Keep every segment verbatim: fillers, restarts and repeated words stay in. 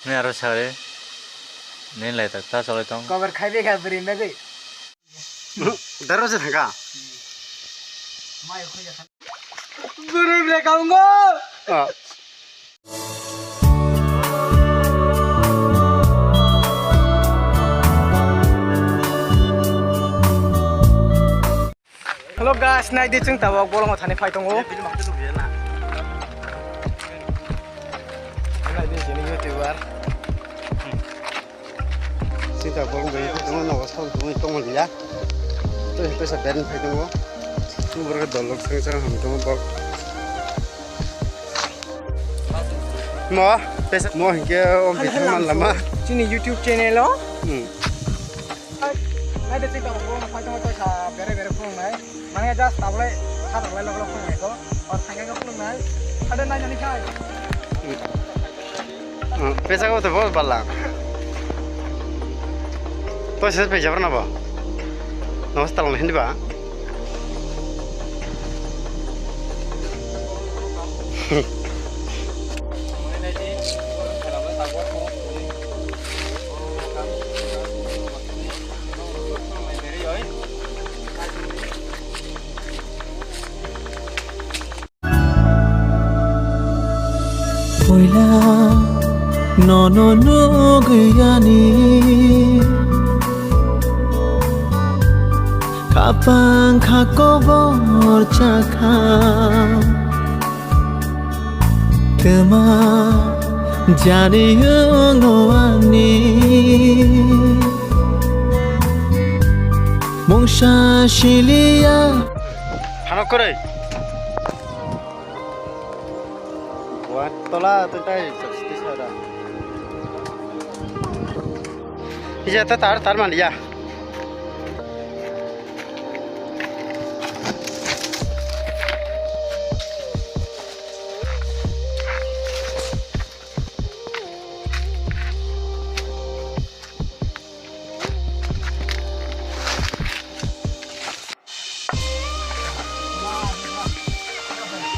Ni aro sare. Ni lai ta, ta cholai tong. Cover khai bega bri nagui. Daro se thangka. Bri bre kaungo. Ah. Hello guys, nai di chwng tabok bolongo thani phai tongo. Nai di chini YouTuber. Chini tabok bolong bai tongo, nogo sal tongo, tongo liya. To, to sa ben phai tongo. Borok dolok sang sang ham tongo bok. Mo, pesa mo hinkhe o bithang man lama. Chini YouTube channel o. Hmm. Nai de chwng tabok bolong phai tongo, to sa bere bere phunuknai. Mane just tabole khatok lai lok lok phunuknai ko. Or thangkai ko phunuknai. Ade nai nani khai. Hmm, pesa ko to bol bala. To ses pe jabra na ba. No hostel ni hindi ba. Puila nono nugwi ani kapang kha kobor chakha. Twma jani wngo ani mungsa siliya. Hano kwrwi. Wa tola to tai sara. Ija ta tar tar man ya.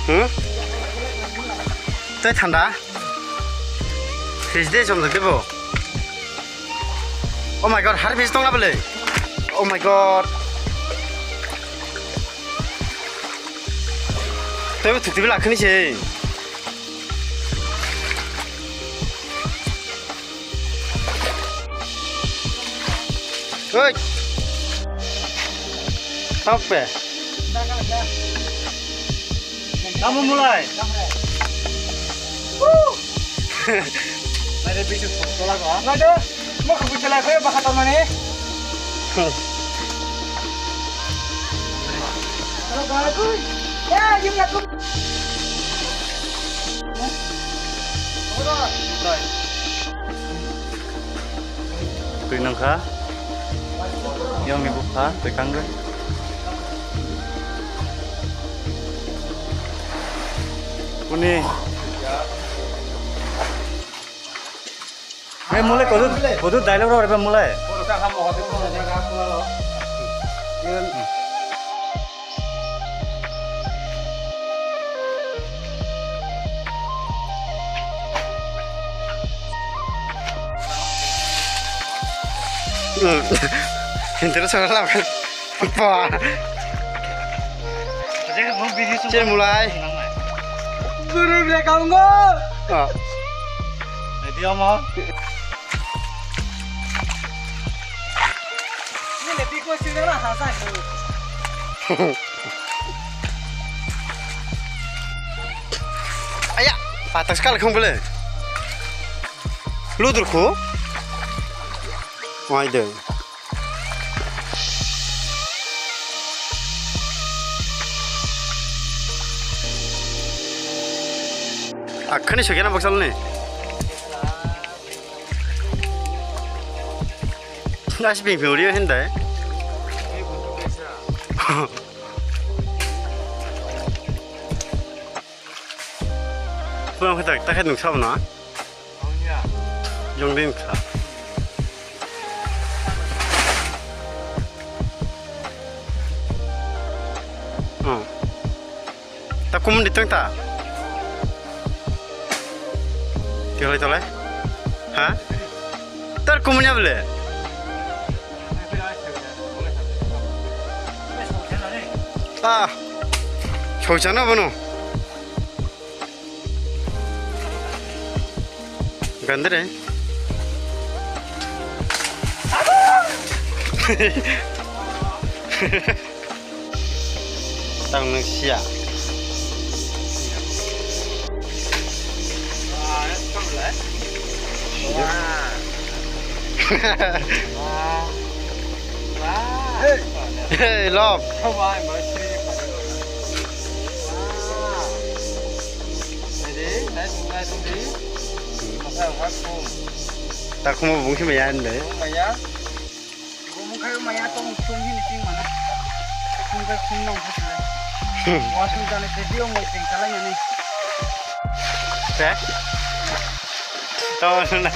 Hmm? Tei thanda. Fridge de jom de bo. Oh my god, har fridge tong labele. Oh my god. Tei bo thutui bela khani se. Oi. Tokpe. Tamo mulai. Nai de bisu tola ko. Nai de, mo khubu chala khe baka tamani. Twi nangkha. Yongni bupha twi kangwi. Kuni. Be mulai kodu, kodu dialogue rok rebe mulai. Hintero sora lam. Apa? Chen mulai. Guru bile kaungo. Ah. Jadi ama. Ini lebih kuat sih lah hasa itu. Aya, patas kal khong bele. Ludur khu. Wai de. Akhani sugena baksalni. Nasi bing bing uriyo hendai. Pulang kata kita kan nungsa mana? Yang din kha. Hmm. Ta kumun ditang ta. Tihlai tolai. Ha? Tar kumanya bole? Ah, sochana bono. Gandre. Tang nung sia. Hey, love. Takhumo bungsi maya ande. Bumung khai maya tong sum hini sing mana. Sum khai sum nong phasle. Wa sum jane te dio mo sing chalai nani. Te? Tong sum na.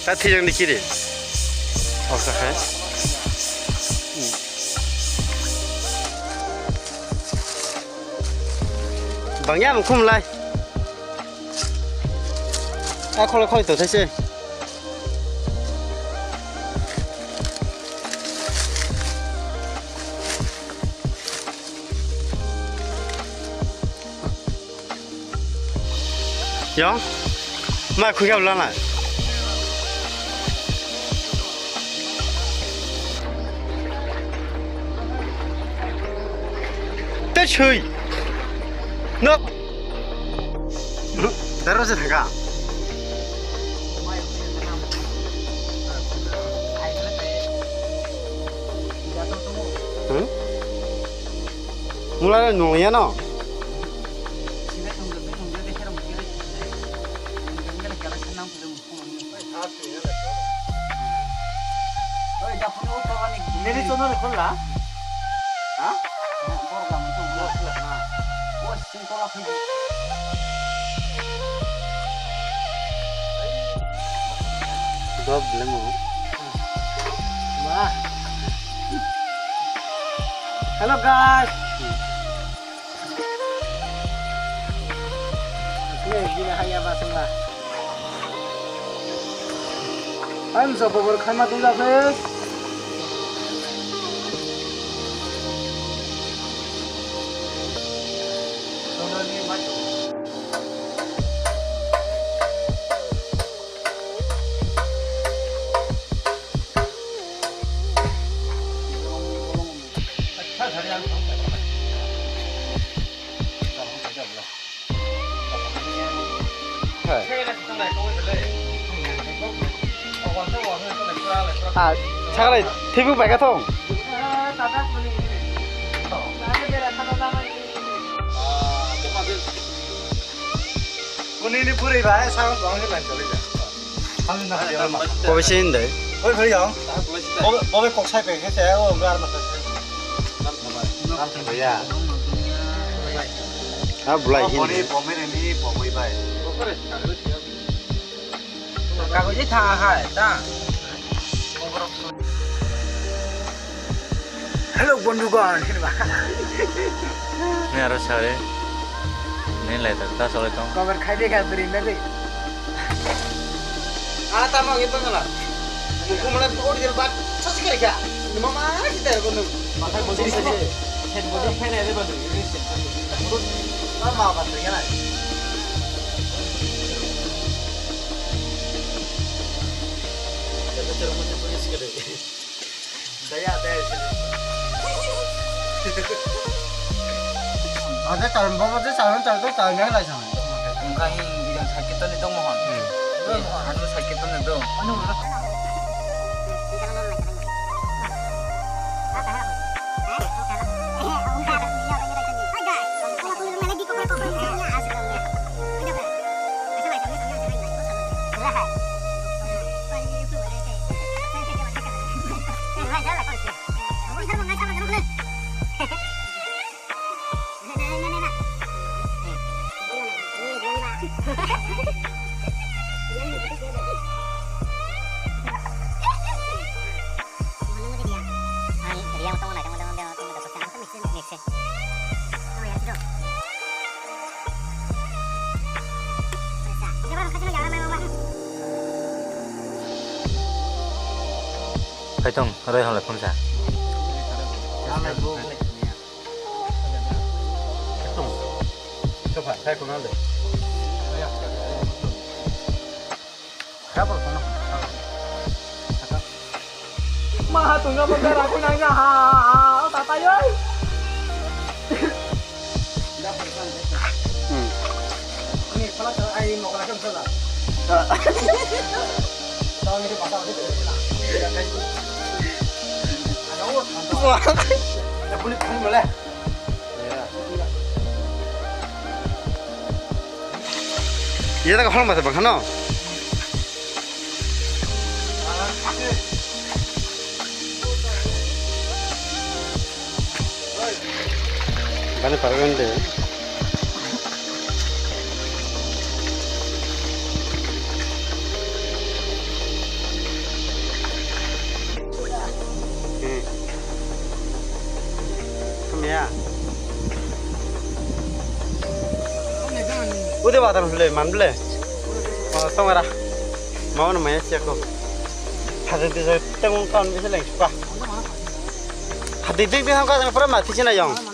Ta thijang ni kiri. Oksa khai. Bangya mung khum lai. A kholo khoi to thaise. Yo, ma khuya ulana. Te sui. No. Daro se thanga. Hmm? Mula nung ya no. Nini channel khol la? Ha? Dop belai mo. Wah. Hello guys. Ini gini haya basang lah. Ang sa bobor khaima tong jakhe. Ah, sakalai, thibuk bai ka thong. Kuni ni puri bai, sa ko bang ni lai chali ja. Kobe se hindai. Oi, bhai, yang. Bobe, bobe kok sai pe, he se, o, gar ma sai. Nam thamai. Nam thamai ya. Ah, bulai hindai. Boni, bomi ni, bomi bai. Kagoj tha hai, ta. Hello, bondhugon, hinba. Ni aro sare. Ni lai tak ta sole tong. Cover khai de ka bri na de. Ala tamo agi pangala. Muku mala original bat sas kare kya. Mama kita ko nu. Mata bodi se. Head bodi khai na de badu. Mama bat kya na. Kita bicara macam police kare. Daya, daya, sini. Ada tahun berapa sih? Tahun, tahun, tahun yang lain sama. Engkau yang, yang sakit tu ni tu mohon. Hmm. Anu sakit tu ni tu. Anu, anu. Kaitung, roi hwnlai phunsa. Tong. Sofa, khai khuna le. Kha bol khuna. Ma ha tunga mo bera khuna nga ha ha ha. O tata yoi. Hmm. Ini pala sa ai mo kala kan sa. Wah. Iya tak hol masa bang hano. Bani pargan de. Hmm. Hamya. Ude batar hule man ble. Oh, tongara. Mau na maya siya ko. Hade de tengong kan bisa leng suka. Hade de de hangka pura mati sina yong.